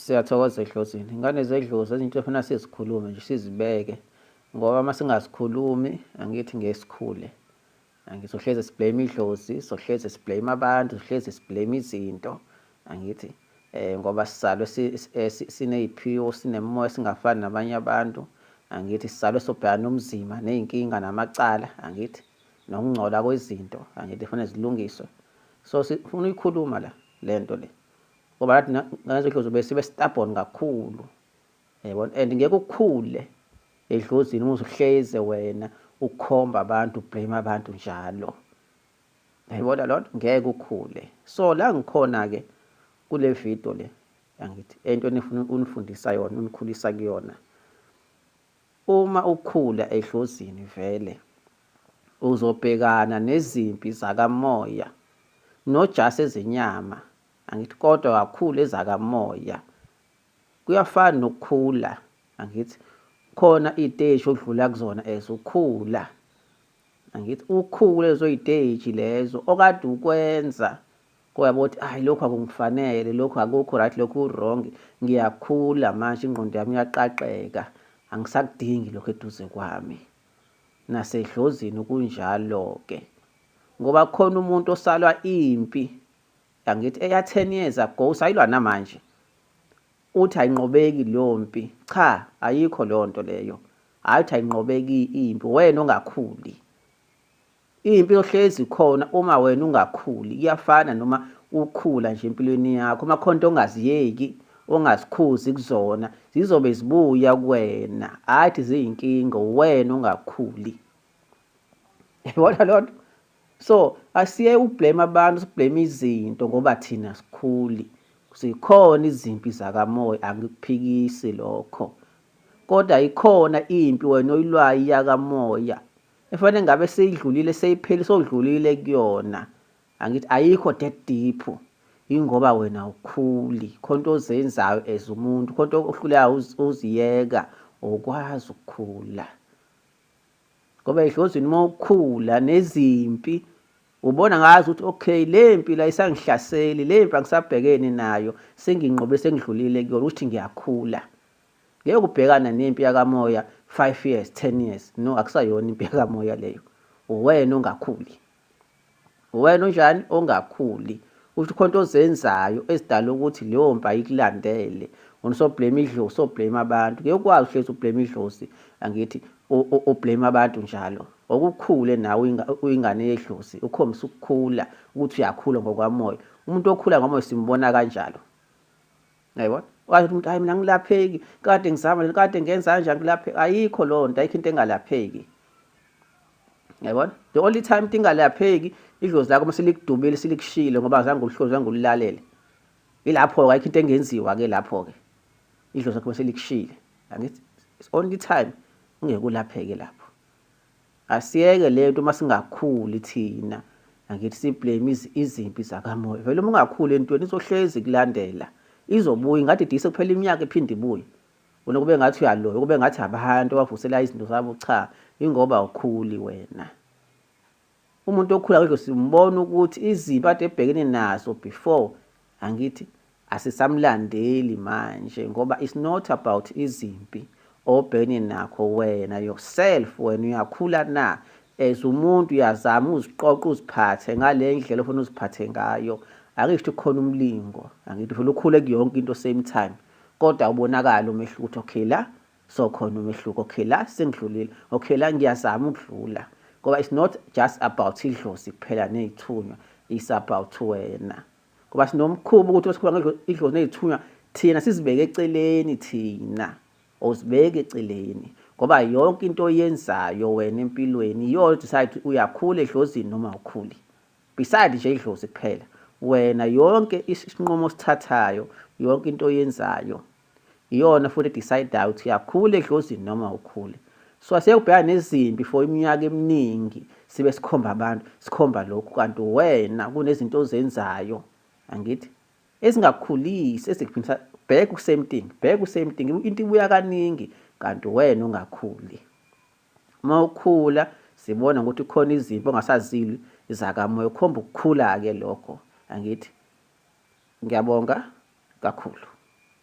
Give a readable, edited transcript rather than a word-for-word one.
Siyathokoza edlozini. Ingane zedlozi ezinye into efuna sizikhulume nje sizibeke ngoba uma singazikhulumi angithi ngeke sikhule. Angithi sohleze siblame idlozi, sohleze siblame abantu, sohleze siblame izinto. Angithi ngoba sizalwe siney'phiwo, sinemimoya singafani nabanye abantu. Angithi sizalwe sobhekana nomzima ney'nkinga namacala, angithi nokungcola kwezinto, angithi kufanele zilungiswe. So sifuna uyikhuluma la le nto le. Ngoba nathi ngane zedlozi besibe stubborn kakhulu. Yabona, and ngeke ukhule edlozini uma usuhleze wena ukhomba abantu, ublame abantu njalo. Yayibona loo nto, ngeke ukhule. So la ngikhona-ke kule video le, angithi entweni efuna unifundisa yona, unikhulisa kuyona. Uma ukhula edlozini vele uzobhekana nezimpi zakamoya nojasi ezenyama, angithi, kodwa kakhulu ezakamoya. Kuyafana nokukhula, angithi khona iy'teshi odlula kuzona as ukhula, angithi ukhule lezo y'teji lezo okade ukwenza koyabo ukuthi hayi lokhu akungifanele, lokhu akukho right, lokhu wrong. Ngiyakhula manje, ingqondo yami iyaqaqeka, angisakudingi lokhu eduze kwami. Nasedlozini kunjalo-ke, ngoba khona umuntu osalwa impi, angithi eya 10 years ago usayilwa namanje, uthi ayinqobeki leyo mpi. Cha, ayikho leyo nto leyo. Hhayi ukuthi ayinqobeki impi, wena ongakhuli. Impi yohlezi khona uma wena ungakhuli. Kuyafana noma ukhula nje empilweni yakho, uma khona into ongaziyeki, ongazikhuzi kuzona, zizobe zibuya kuwena. Hhayi ukuthi ziyinkinga, wena ongakhuli. Yabona loo nto? So asiye ublame abantu, siblame izinto ngoba thina sikhuli. Zikhona izimpi zakamoya, angikuphikisi lokho. Kodwa ikhona impi wena oyilwayo iyakamoya efanele ngabe seyidlulile, seyipheli, sodlulile kuyona. Angithi ayikho that deep, ingoba wena ukhuli, khona into ozenzayo as umuntu, khona into ohlulekayo uziyeka, awukwazi ukukhula. Ngoba edlozini uma ukhula nezimpi ubona ngazi ukuthi okay, le mpi la isangihlaseli, le mpi angisabhekene nayo, senginqobe, sengidlulile kuyona, ukuthi ngiyakhula. Ngeke ubhekana nempi yakamoya 5 years, 10 years. No, akusayona impi yakamoya leyo. Uwena ongakhuli. Uwena onjani ongakhuli. Ukuthi khona into ozenzayo ezidala ukuthi leyo mpi ayikulandele. Wena usoblame idlozi, usoblame abantu. Ngeke ukwazi uhlezi ublame idlozi, angithi ublame abantu njalo. Okukhule nawe uyingane yedlozi, ukhombisa ukukhula ukuthi uyakhula ngokwamoya. Umuntu okhula ngomoya simbona kanjalo. Yayibona? Wathi umuntu hayi mina ngilapheki, kade ngizama kade ngenza kanjani ngilapheki. Ayikho leyo nto, ayikho into engalapheki. Yayibona? The only time into ingalapheki idlozi lakho uma selikudubile selikushile ngoba azange ulihloze, zange ulilalele. Ilapho-ke ayikho into engenziwa-ke lapho-ke. Idlozi lakho selikushile. Angithi it's only time ungeke ulapheke lapho. Asiyeke lento uma singakhuli thina, angithi siblame izimpi zakamoya. Vele uma ungakhuli entweni izohlezi kulandela, izobuya ingathi dise kuphela iminyaka iphinde ibuye. Wena kube ngathi uyaloya, kube ngathi abantu abavusela izinto zabo. Cha, ingoba awukhuli wena. Umuntu okhula ngisho simbona ukuthi izimpi ade ebhekene nazo before, angithi asisamlandeli manje, ngoba it's not about izimpi obhekene nakho wena yourself. Wena uyakhula na as umuntu? Uyazama uziqoqa uziphathe ngale ndlela ofuna uziphathe ngayo. Akisho ukuthi khona umlingo, angithi vele ukhule kuyonke into same time, kodwa ubonakala umehluko ukuthi okay la so khona umehluko, okay la sengidlulile, okay la ngiyazama ukudlula. Ngoba it's not just about idlozi kuphela ney'thunywa, it's about wena. Ngoba sinomkhuba ukuthi sikhuluma idlozi ney'thunywa, thina sizibeke eceleni, thina uzibeke eceleni, ngoba yonke into oyenzayo wena empilweni iyona decide uyakhula edlozini noma awukhuli. Beside nje idlozi kuphela, wena yonke isinqumo osithathayo, yonke into oyenzayo iyona futhi decideayo ukuthi uyakhula edlozini noma awukhuli. So asiyekubheka nezimpi for iminyaka eminingi, sibe sikhomba abantu, sikhomba lokhu, kanti wena kunezinto ozenzayo, angithi, ezingakukhulisi, ezikuphindisa back ku same thing, back ku same thing. Into ibuya kaningi kanti wena ungakhuli. Uma ukhula sibona ukuthi khona izimpi ongasazilwi zakamoya, ukhomba ukukhula-ke lokho. Angithi ngiyabonga kakhulu.